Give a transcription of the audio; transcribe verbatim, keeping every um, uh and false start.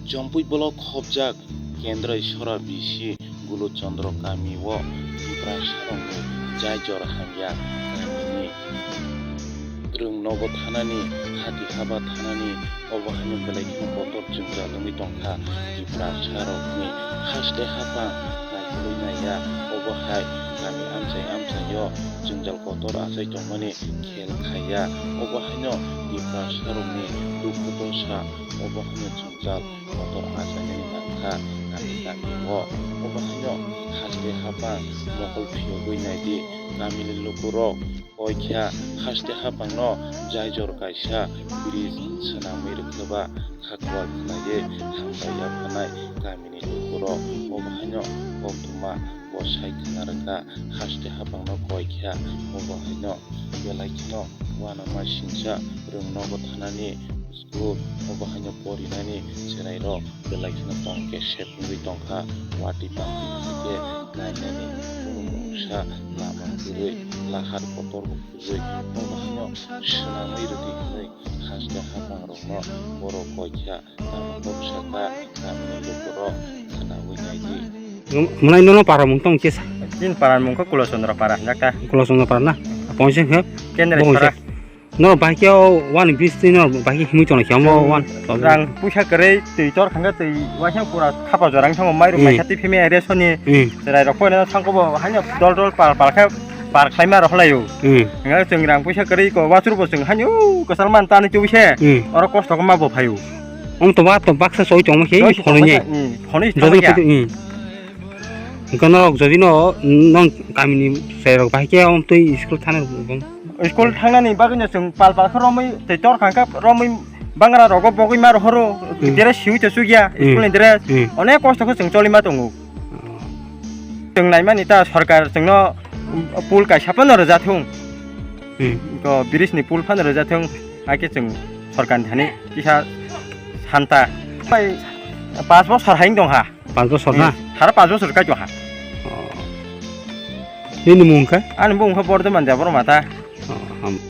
Jompui block khobjak Kendrai Sora B C Gulu Chandra kami o Tiprasarokni jai jora hamya kamini rwng nogo thanani, hati haba thanani, obo haino belai kheno kotor jwngjal wngwi tongkha. Tiprasarokni haste haphang naikolwi naiya, obo hai kami amchai amchaio jwngjal kotor achai tongmani khel khaiya. Obo haino Tiprasarokni dukhu dosa, obo haino jwngjal kotor achainani nangkha kami kamio. Obo haino haste haphang mokol phiyogwi naidi, kamini lukurok koikha haste haphangno jai jor kaisa bridge swnamwi rwkhe ba kha kuar khwnaiwi hambai yapharnai kamini lukurok. Obo haino koktwma bo sai khna rwkha haste haphangno koikha. Obo haino belai kheno uanama singcha rwng nogo thanani school, obo haino porinani chwrairok belai kheno tongkhe sep wngwi tongkha. Watwi pangtwi khaikhe nainani kunu mungsa lama kwrwi, lahar kotor bo kwrwi, obo haino swnamwi rwdi hwnwi haste haphangrokno borok koikha. Tamo kok saka kamini lukurok khwnawi naidi. Mwnai nono para mung tong kisa. Chini para mung khe Kulochandra para hinjakha. Kulochandra para na? Apong se khe? Kendra Bong para. Se. No bahai khe o one bis twi no bahai khe himui tong khe omo one. Rang puisa kwrwi twi tor khangkhe twi waisa pura khapa jorang thango mairum Hmm. Maikha twi phimya area soni. Hmm. Chwrai rok poina thangkhe bo haino dol dol pal pal khe par khlaima rok hlaio. Hmm. Hingkhe chwng rang puisa kwrwi ko watur bo chwng haino kwchal man tani tubui se. Hmm. Oro kosto khe ma bo phaio. Omo to ba to baksa soi tongma khe Soi phone ni. Tongma khe, hmm, phone ni Jodi tongma khe. Photo, hmm. Hingke norok jodi no, nong kamini chwrairok bahai khe omo twi school thana rwkhe. School thangnani bagwi no chwng pal pal khe romwi tei tor khangkhe romwi bangra rogo bogwi ma rohoro. Hmm. Tere siwi to chukya, hmm, school ni dress. Hmm. Onek kosto khe chwng choli ma tongo. Oh. Chwng naimani ta sorkar chwngno pool kaisa phano rwja thung. Hmm. To bridge ni pool phano rwja thung. Hakhe chwng sorkar ni thani kisa santa. Pai pas bosor hai wng tong ha. Pas bosor na? Hmm. Sara pas bosor kai tong ha. Oh. Nini mung kha? Ani mung kha Bordoman Debbarma ta.